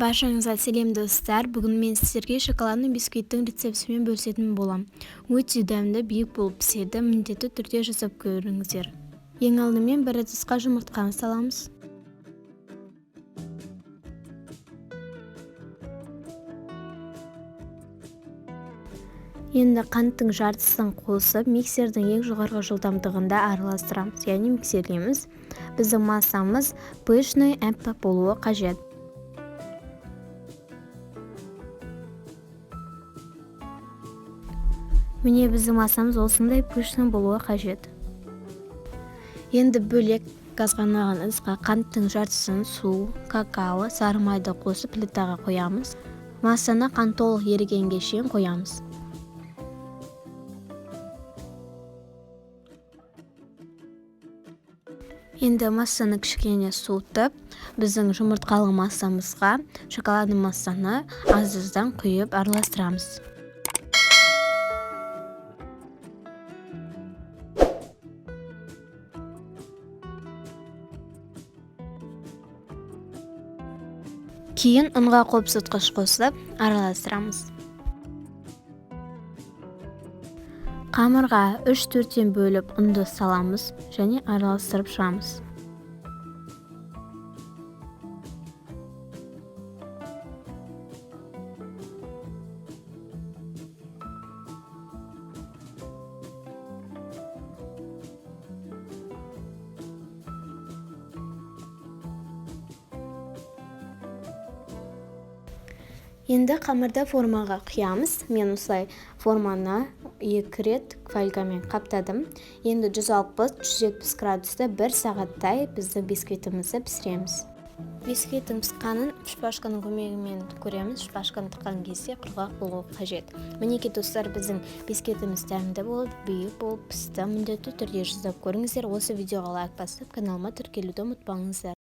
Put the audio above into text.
Баршаңызға сәлем, достар! Бүгін мен сіздерге шоколадный бисквиттің рецептімен бөлісетін боламын. Өте дәмді, биік болып піседі, міндетті түрде жасап көріңіздер. Ең алдымен бір ыдысқа жұмыртқаны саламыз. Енді қанттың жартысын қосып, миксердің ең жоғарғы жылдамдығында араластырамыз, яғни миксерлейміз. Біздің массамыз пышный, аппақ болуы қажет. Міне, біздің массамыз осындай пышный болуы қажет. Енді бөлек газға арналған ыдысқа қанттың жартысын, су, какао, сары майды қосып, плитаға қоямыз. Массаны қант толық ерігенге шейін қоямыз. Енді массаны кішкене суытып, біздің жұмыртқалы массамызға шоколадный массаны аз-аздан құйып араластырамыз. Кейін ұнға қопсытқыш қосып, араластырамыз. Қамырға 3-4-тен бөліп ұнды саламыз және араластырып шығамыз. Енді қамырды формаға құямыз. Мен осылай форманы 2 рет фольгамен қаптадым. Енді 160-170 градуста 1 сағаттай біздің бисквитімізді пісіреміз. Бисквиттің пісқанын шпажканың көмегімен көреміз. Шпажканы тыққан кезде құрғақ болуы қажет. Мінекей, достар, біздің бисквитіміз дәмді болып, биік болып пісті. Міндетті түрде жасап көріңіздер. Осы видеоға лайк басып, каналыма тіркелуді ұмытпаңыздар.